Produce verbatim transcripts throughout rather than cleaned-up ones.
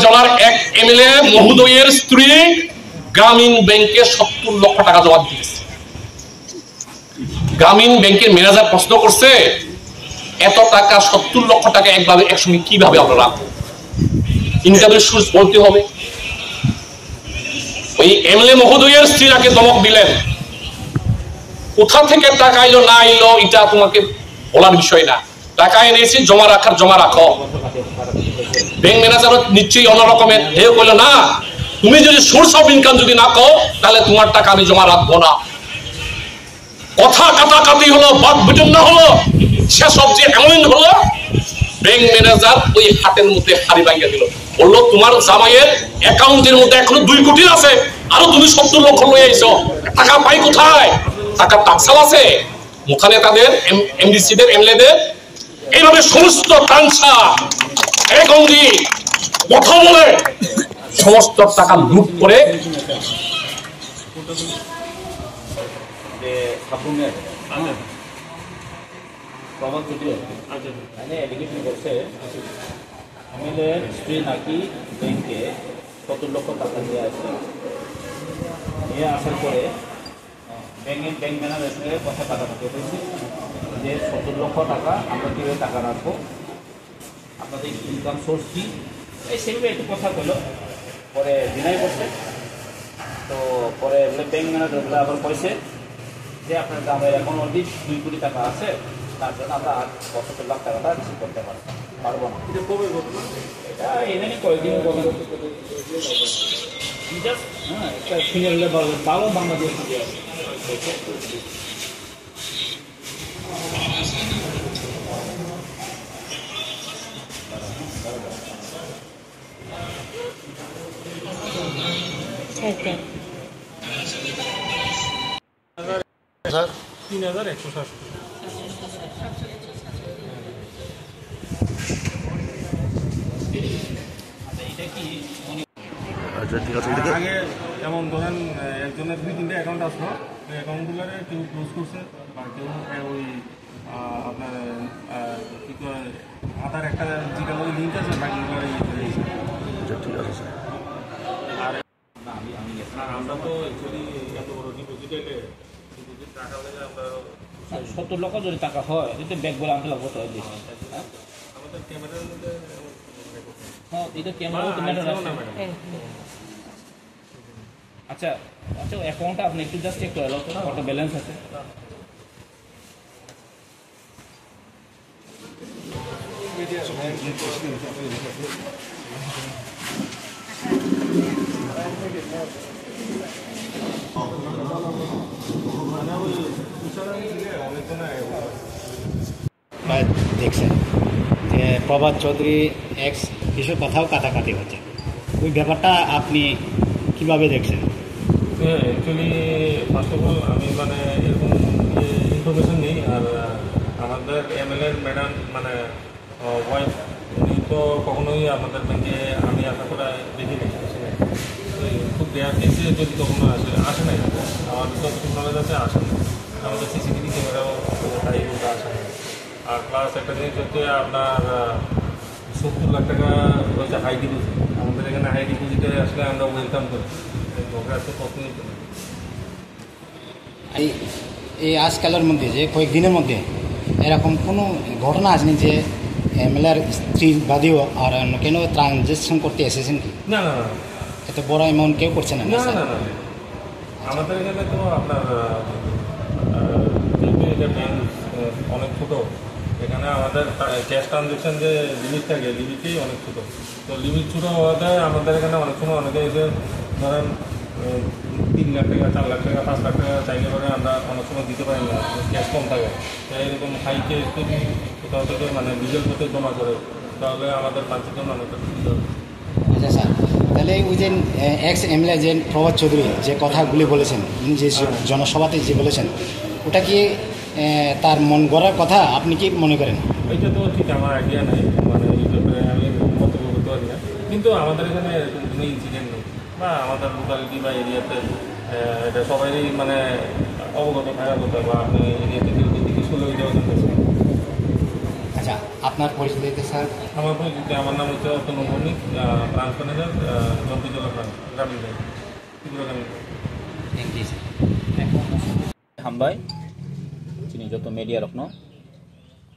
জনার এক এমএলএ মহোদয়ের স্ত্রী গ্রামীণ ব্যাংকে সত্তর লক্ষ টাকা জমা দিতে গেছে। গ্রামীণ ব্যাংকের ম্যানেজার প্রশ্ন করছে, "এত টাকা, সত্তর লক্ষ টাকা একভাবে একসঙ্গে কিভাবে আপনারা রাখো?" ইনকামের সোর্স বলতে হবে। ওই এমএলএ মহোদয়ের স্ত্রী তাকে ধমক দিলেন, "কোথা থেকে টাকা এলো না এলো এটা তোমাকে বলার বিষয় না, টাকা এনেছি, জমা রাখার জমা রাখো।" ব্যাংক ম্যানেজারও নিশ্চয়ই অন্য রকমের, হে কইল, "না, তুমি যদি সোর্স অফ ইনকাম যদি না কও, তাহলে তোমার টাকা আমি জমা রাখবো না।" কথা কাটাকাটি হলো, বাক বিতণ্ডা হলো, শেষ অবধি এমন হলো, ব্যাংক ম্যানেজার ওই হাতের মধ্যে হাড়ি ভাঙিয়ে দিল, বললো, "তোমার জামাইয়ের অ্যাকাউন্টের মধ্যে এখনো দুই কোটি আছে, আরো তুমি সত্তর লক্ষ লই আইছো, টাকা পাই কোথায়? টাকার টাকশাল আছে?" মুথা নেতাদের, এমডিসি দের, এমএলএ দের এইভাবে সমস্ত তানসা, অ্যাকাউন্টে কথা বলে সমস্ত টাকা লুট করে। যে সাবরুমে আছে, প্রভাত চৌধুরী আছে, এখানে অ্যালিগেশন করছে, এমএলএ স্ত্রী নাকি ব্যাংকে সত্তর লক্ষ টাকা নিয়ে আসে, নিয়ে আসার পরে ব্যাংকে, ব্যাংক ম্যানেজারের সঙ্গে কথা কাটাকাটি হয়েছে যে সত্তর লক্ষ টাকা আমরা কীভাবে টাকা রাখবো, আপনাদের ইনকাম সোর্স কী, এই সেভাবে একটু কথা হলো। পরে ডিনাই করছে। তো পরে বলে ব্যাংক ম্যানেজার বলে আবার কইছে যে আপনার জামাইয়ের অ্যাকাউন্ট অলরেডি দুই কোটি টাকা আছে, তার জন্য আমরা আর পঁচাত্তর লাখ টাকাটা রিসিভ করতে পারবো, পারবো না। এটা কবে ঘটনা? এটা এমনি কয়েকদিন ঘটনা। জাস্ট, হ্যাঁ, একটা সিনিয়র লেভেল ভালো বাংলাদেশ থেকে আসে। স্যার। তিন হাজার একশো সাতষট্টি। আচ্ছা, ঠিক আছে, এটা কি? আগে যেমন ধরেন, আহ, একজনের দুই তিনটা অ্যাকাউন্ট আসলো, ওই অ্যাকাউন্টগুলোরে কেউ ক্লোজ করছে বা কেউ, আহ, ওই, আহ, আপনার, আহ, কি কয়, আধার একটা যেটা ওই লিঙ্ক আছে, বাকিগুলো ইয়ে করে দিয়েছে। আচ্ছা, ঠিক আছে, স্যার। আর না, আমি, আমি গেছি। না, আমরা তো অ্যাকচুয়ালি এত বড় ডিপোজিট এলে, ডিপোজিট রাখা হলে আমরা স্যার, সত্তর লক্ষ যদি টাকা হয়, এটা তো ব্যাগ করে আনতে লাগবো তো, at least। হ্যাঁ, তাই তো। হ্যাঁ? আমাদের ক্যামেরার মধ্যে এমন কোনো রেকর্ড নেই। হ্যাঁ, এটা ক্যামেরা না, তো ম্যাটার আছে না, আছে। ম্যাডাম। হ্যাঁ। আচ্ছা, আচ্ছা, ওই অ্যাকাউন্টটা আপনি একটু জাস্ট চেক করে নেন তো, কত ব্যালেন্স আছে। বা দেখছেন যে প্রভাত চৌধুরী এক্স কিছু কথাও কাটাকাটি হচ্ছে, ওই ব্যাপারটা আপনি কিভাবে দেখছেন? হ্যাঁ, অ্যাকচুয়ালি ফার্স্ট অফ অল আমি মানে এরকম ইনফরমেশন নেই। আর আহ, আমাদের এমএলএ ম্যাডাম মানে ওয়াইফ, উনি তো কখনোই আমাদের ব্যাংকে, আমি আশা করি, দেখি নাই, আসে নাই। তো খুব রেয়ার কেসে যদি কখনো আসে, আসে নাই। আমার যতটুকু নলেজ আছে, আসে নাই। আমাদের সিসিটিভি ক্যামেরাও তাই বলতে আসে নাই। আর প্লাস একটা জিনিস হচ্ছে আপনার, আহ, সত্তর লাখ টাকা হচ্ছে হাই ডিপোজিট। আমাদের এখানে হাই ডিপোজিটে আসলে আমরা ওয়েলকাম করি। এই ঝগড়া তো কখনোই করি না। এই, এই আজকালের মধ্যে, যে কয়েকদিনের মধ্যে এরকম কোনো ঘটনা আসেনি যে এমএলএর স্ত্রী বাদেও আর অন্য কেন ট্রানজ্যাকশন করতে এসেছেন কি? না, না, না। এত বড় অ্যামাউন্ট কেউ করছে না, না, না, স্যার? না, না। আমাদের এখানে তো আপনার, আহ, আহ, যেহেতু এটা ব্যাংক, আহ, অনেক ছোট, এখানে আমাদের টা-, ক্যাশ ট্রানজ্যাকশন যে লিমিট থাকে, লিমিটই অনেক ছোট। তো লিমিট ছোট হওয়াতে আমাদের এখানে অনেক সময় অনেকে এসে ধরেন, আহ, তিন লাখ টাকা, চার লাখ টাকা, পাঁচ লাখ টাকা চাইলে পরে আমরা অনেক সময় দিতে পারি না, ক্যাশ কম থাকে। তাই এরকম হাই ক্যাশ যদি কোথাও থেকে মানে লিগ্যাল পথে জমা করে, তাহলে আমাদের বাচ্চার জন্য অনেকটা সুবিধা হবে। আচ্ছা স্যার, তাহলে ওই যে, আহ, এক্স এমএলএ যে প্রভাত চৌধুরী যে কথাগুলি বলেছেন, উনি যে জ-, জনসভাতে যে বলেছেন, ওটা কি, আহ, তার মন গড়ার কথা? আপনি কি মনে করেন? এটা তো ঠিক আমার আইডিয়া নাই, মানে এই ব্যাপারে আমি মন্তব্য করতে পারি না। কিন্তু আমাদের এখানে এরকম কোনো ইনসিডেন্ট নেই, বা আমাদের লোকালিটি বা এরিয়াতে, আহ, এটা সবারই মানে অবগত থাকার কথা, বা আপনি এরিয়াতে কেউ যদি কিছু হলে ওইটাও জানতে চান। আচ্ছা, আপনার পরিচয় দিতে স্যার। আমার পরিচিতি, আমার নাম হচ্ছে অতনু ভৌমিক, আহ, ব্রাঞ্চ ম্যানেজার, আহ, Jampuijala branch, Gramin bank, Tripura Gramin bank. Thank you sir. Hambai, chini joto media rokno,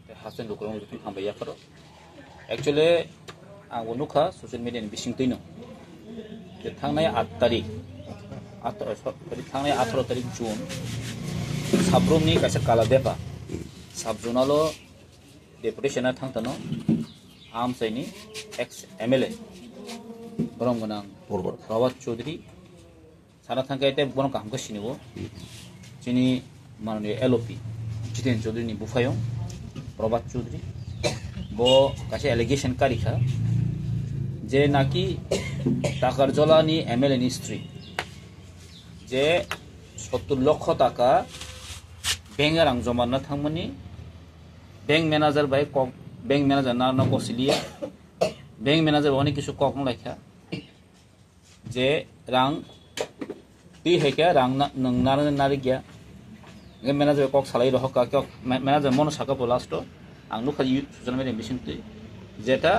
tei haste lukurokno joto hambai yapharo. Actually, ang bo nukha social media ni bisingtwino. Je thangnai aat tarik, at-, sorry, thangnai atharo tarik June, Sabrum ni kaisa Kaladepa, sub zonal o deputation a thangtano, amchaini ex M L A, borom gwnang Probhat Chaudhary, sana thangkhe tei bono kaham khe sinio. Chini manoniyo L O P Jiten Chaudhary ni buphayung Probhat Chaudhary, bo kaisa allegation karikha je naki Takarjola ni M L A ni stri je sottur lokho taka bank rang joma rwna thangmani, bank manager bai kok, bank manager narwkna kok siliya, bank manager bai onek kisu kok wng laikha. Je rang twi hai khe rang na-, nwng narwk narwk ya. Hingke manager kok salai rohor ka, kok ma-, manager mono saka bo last o. Ang nukha yu-, social media bising twi. Jeta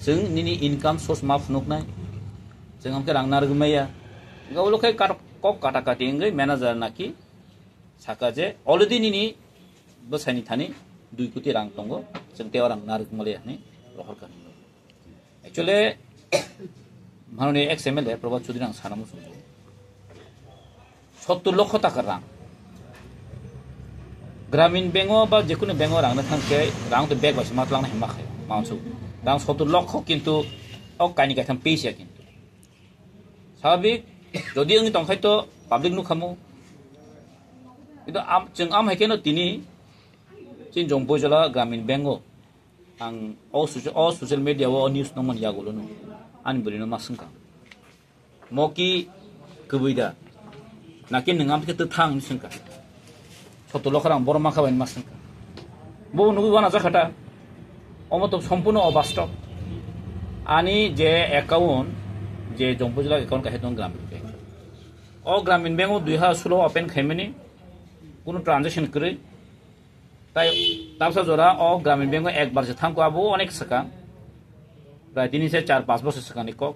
chwng nini income source ma phunuknai. Chwng amkhe rang narwk maya. Hingke ulo khe kar-, kok kata kati wngwi manager naki saka je already nini bwsani thani dui koti rang tongo. Chwng tei o rang narwk maliya hinwi rohor ka. Actually, manoni ex M L A Probhat Chaudhary ang sana muchungo. Sottur lokho taka rang. Gramin bank o ba jekunu bank o rang na thang khe rang to bag bai se ma twlang na hima khai. Mansu. Rang sottur lokho kintu o kaini kaitham peisa kintu. Sababik, jodi wngwi tong khai to public nukhamu. Kintu am, chwng am hai khe no tini chin Jompuijala Gramin bank o Ang o socia-, o social media o news nongmani yagulo no ani bwrwino ma swngkha. Mo ki kwbwi da? Naki nwng amtwkhe twthang hinwi swngkha. Sotto lokho rang borok mankha bai hinwi ma swngkha. Bo nugwi wana jakha ta. Omo to sompurno obastob. Ani je account, je Jompuijala account kaisa tong Gramin Bank. O Gramin Bank o dui hazar solo open khaimani, kunu transaction kwrwi. Tai tabsa jora o Gramin Bank o ekbar se thangkho, abo onek swkang. Prai tini se char panch bosor swkangni kok.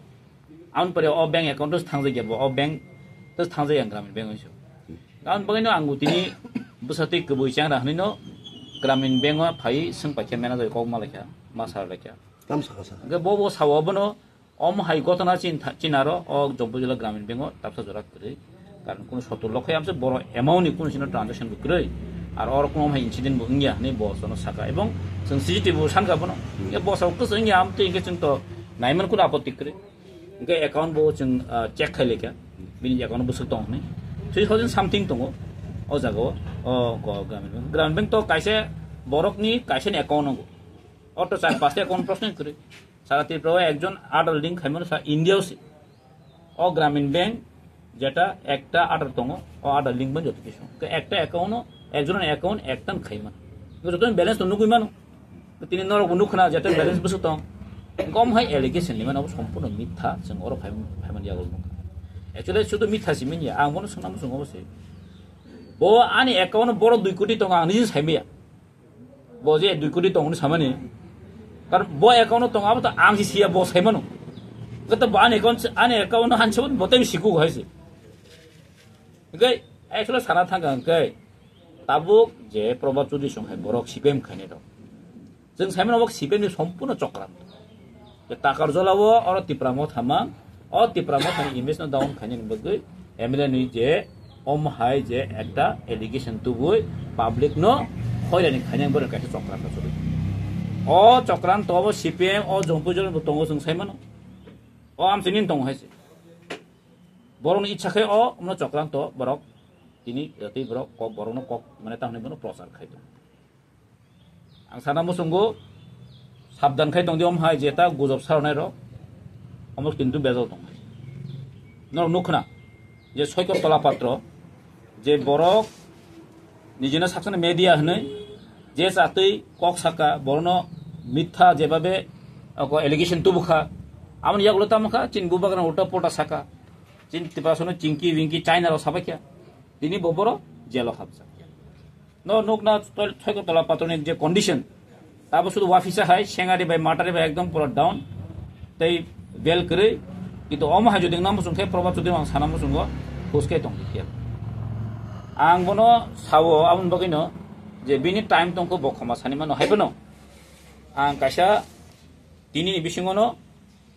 Aboni pore o bank account o thangjakya bo, o bank o thangjakya Gramin Bank o se. Aboni bagwi no ang tini bwsatwi kwbwi changra hwnwi no Gramin Bank o phai swng paikha, manager kok ma laikha, ma sa laikha. Tam sakha sa. Hwnkhe bo, bo sao abono Omo hai gotona chin tha-, chinaro o Jompuijala Gramin Bank o tabsa jora kwrwi. Karon kunu sotto lokho amse boro amount ni kunu sino transaction bo kwrwi. Ar oro kunu hai incident bo wngya hinwi bo sono saka. Ebong chwng C C T V bo sankha bono. Hwnkhe bo sao kwchwng wngya amtwi hwnkhe chwng to naiman kunu apotti kwrwi. Hwnkhe account bo chwng, ah, check khai laikha. Bini account bwswk tong hinwi. Three thousand something tongo o jaga o, o go-, Gramin Bank. Gramin Bank to kaisa borokni kaisani account nango. O to char pasta account proshno kwrwi. Sara Tripura o ekjon Aadhaar link khaimano sa India o se. O Gramin Bank jeta ekta Aadhaar tongo, o Aadhaar link ban joto kisu. Ke ekta account o, ekjon account ekta khaimano. Ke joto balance to nugui mano. Ke tini norok bo nukha na jeta balance bwswk tong. Kom hai allegation ni mano sompurno mitha, chwng oro phai, phaiman yago nukha. Actually sudu mitha si minya, ang bono swnam swngo se. Bo ani account o boro dui koti tongo, ang nijin saimaya. Bo je dui koti tong hwnwi samani. Karon bo account o tong abo to ang si siya bo sai mano. Gato bo ani account, ani account no hanse bo tei siku hai se. Hwnkhe actually sana thangka hwnkhe tabuk je Probhat Chaudhary song hai borok C P M khainai rok. Chwng sai mano bo C P M ni sompurno chokra. Je Takarjala o oro Tipra Motha mang, o Tipra Motha ni image no down khainani bagwi M L A ni je om hai je ekta allegation tubui public no hoirani khainani borok kaisa chokranto choli. O chokranto bo C P M o Jompuijala bo tongo chwng sai mano. O amchini tongo hai se. Borok ni ichha khe o omno chokranto borok tini tei borok kok borok no kok mane tamni bono prochar khai tongo. Ang sana muchungo sabdan khai tongdi om hai je ta gujob saronai rok omo kintu bejal tong hai. Norok nukha na je Soikor Tola Patro je borok nijino saksa media hinwi je chatwi kok saka borokno mitha jebabe oko allegation tubukha. Amoni yagulo tamo kha chini bubagrano ulta pulta saka. Chini Tiprasano chingki wingki China rok sabaikha. Tini bo boro jelo habjak. No nukna tol-, Soikor Tola Patroni je condition, Tabo sudu wafisa hai, sengari bai, matari bai ekdom pura down. Tei bel kwrwi. Kintu omo hai jodi wngna muchung khe Probhat Chaudhary ang sana muchungo, hus khe tong khe. Ang bono sao, aboni bagwino je bini time tongkho bo khoma sani mano hai bono. Ang kaisa tini ni bisingono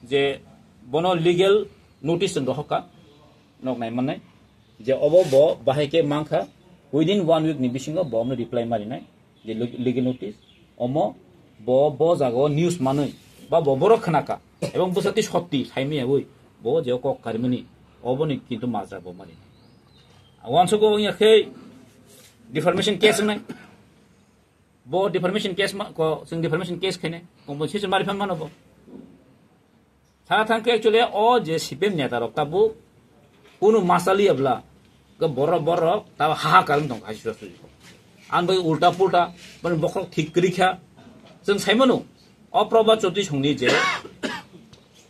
je bono legal notice wng rohorkha, nok nai mannai, je obo bo bahai khe mankha, within one week ni bisingo bo omno reply marinai, je leg-, legal notice, omo bo, bo jagao news manwi, ba bo borok khnakha, ebong bwsati sotti saimaya oi, bo je kok karimani, oboni kintu majra bo marinai. Wansukgo wngya khe defamation case wngnai, bo defamation case ma, ko, chwng defamation case khainai, compensation mari phan mano bo. Sa thang khe actually o je C P M neta rok tabuk kunu masa liya bla, ke borok, borok ta hahakar wng tong kha, sura suri. Ang bai ulta pulta, bani bokhok thik kwrwi kha. Chwng sai mano, o Probhat Chaudhary songni je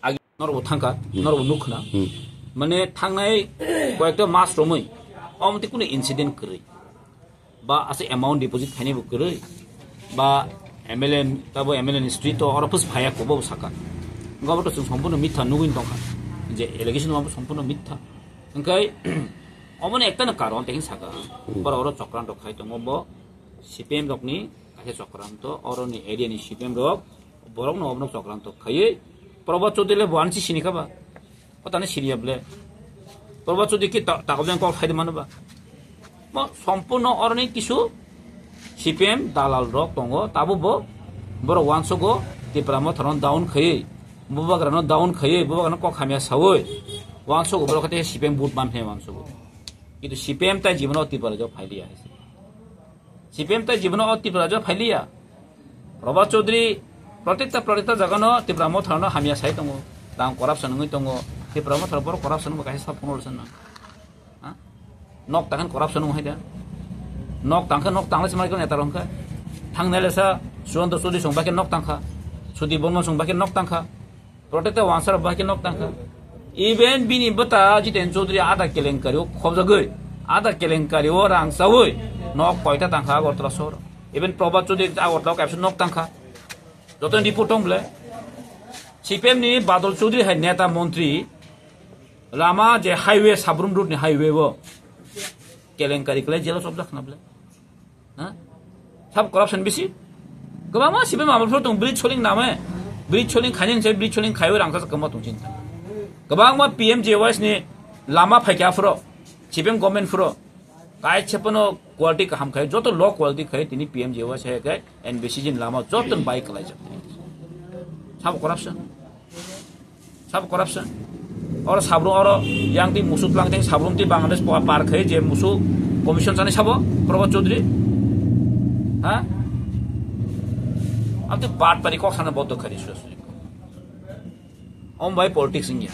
agi norok bo thangkha, norok bo nuk khna. Hmm. Mane thangnai koyekta mas romwi, omo tei kunu incident kwrwi. Ba ase amount deposit khainai bo kwrwi, ba M L A, tabo M L A ni street to oro pus phaya ko bo saka. Gobo to chwng sompurno mitha nugwi tongkha, je allegation bo sompurno mitha. Hwnkhe omono ekta no karon tehin saka, hmm, borok oro chokranto khai tongo bo C P M rokni kaisa chokranto, oroni area ni C P M rok borokno omono chokranto khaiwi Probhat Chaudhary le bo ani si sini kha ba? O tani siriya ble. Probhat Chaudhary ki ta-, takjang kok khai de mano ba? Mo sompurno oroni kisu C P M dalal rok tongo, tabo bo borok wansogo Tipra Motha no down khaiwi, Bubagra no down khaiwi, Bubagra no kok hamya sawi wansogo borok khe C P M vote man phai wansogo. Kintu C P M tai jibono Tipra rajyo phailiya hai se. C P M tai jibono o Tipra rajyo phailiya. Probhat Chaudhary protekta, protekta jagano Tipra Motha no hamya sai tongo. Tang corruption wngwi tongo. Tipra Motha borok corruption wngwi kaisa sab kono rwchana. Ha? Nok tangkhan corruption wngwi da. Nok tangkha, nok tanglai se mai neta rok kha. Thangnai le sa Sushanta Chaudhary song bakhe nok tangkha. Sudip Barma song bakhe nok tangkha. Protector wansar bahai khe nok tangkha. Even bini bwta Jiten Chaudhary ada kelenkari o khobjagwi, ada kelenkari o rang chawi nok koita tangkha Agartala sohor. Even Probhat Chaudhary Agartala o kaisa nok tangkha. Joto report tong ble. C P M ni Badal Chaudhary hai neta montri lama je highway, Sabrum road ni highway o kelenkari khlai jelo chopjak khna ble. Ha? Sab corruption bisi. Kwbangma C P M amol phuru tong bridge soling name. Bridge soling khaini se bridge soling khaiwi rang sa kwma tong chinta. Kwbangma P M G Y S ni lama phaikha phuru. C P M government phuru. Kai chepano quality kaham khai, joto low quality khai tini P M G Y S hai kai N B C G ni lama joto bai kwlai jak. Sab corruption. Sab corruption. Oro Sabrum oro yang ti musu tlang teng Sabrum ti Bangladesh pa-, par khai je musu commission sani sabo Probhat Chaudhary. Ha? Abte bat pari kok sana bodo khari suasuri. Om bai politics ingya.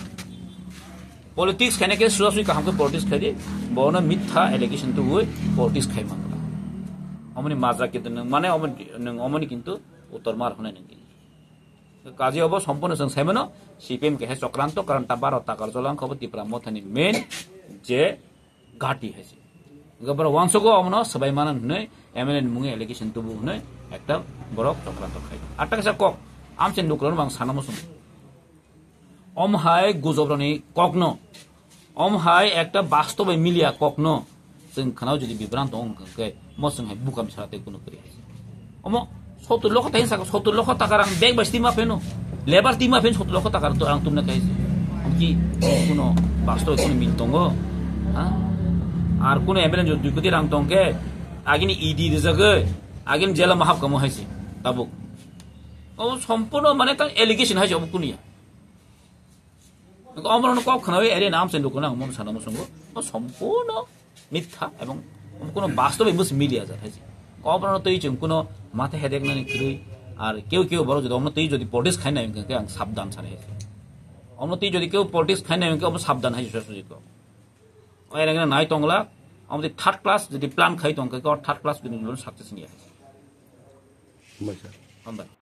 Politics khaina khe suasuri kaham khe politics khai di. Bono mitha allegation tu hui politics khai mangla. Omoni maza kintu nung mane omoni, nung omoni kintu uttor mar hone nung. Kaji obo sompurno chwng saimano, C P M kehe chokranto, karon ta baro takar jolang khobo Tipra Mothani main je gati hai se. Ga baro wansogo omono swbai manan hwnwi M L A ni mungwi allegation tubu hwnwi ekta borok chokranto khai. Atta kisa kok, amche nukrano bang sana musung. Om hai gujobrani kokno. Om hai ekta bastobe milia kokno chwng khwnao jodi bibrang tong wngkha khe mo chwng hai bukam sara tei kuno kwrwi hai. Omo sottur lokho tai saka sottur lokho taka rang bag bai stima pheno. Lebar tima phen sottur lokho taka rang tumna kai. Om ki kuno bastobe kuno min tongo? Ha? Ar kuno M L A jodi dui koti rang tong khe agini E D rijagwi agini jela mahap kamo hai se tabuk. Omo sompurno mane ta allegation hai se obo kuno ya. Omorokno kok khnawi ere nam se lukuna ang mon sana musungo. O sompurno mitha ebong kuno bastobe mus media jat hai. Omorokno tei chwng kuno matha hedek nani kwrwi ar keu keu borok jodi omno tei jodi politics khaina hwnkhe ang sabdan sana hai. Omno tei jodi keu politics khaina hwnkhe omo sabdan hai sujak sujak ko. O ere nai tongla omno third class jodi plan khai tongkhe ko third class jodi success niya. Hambai.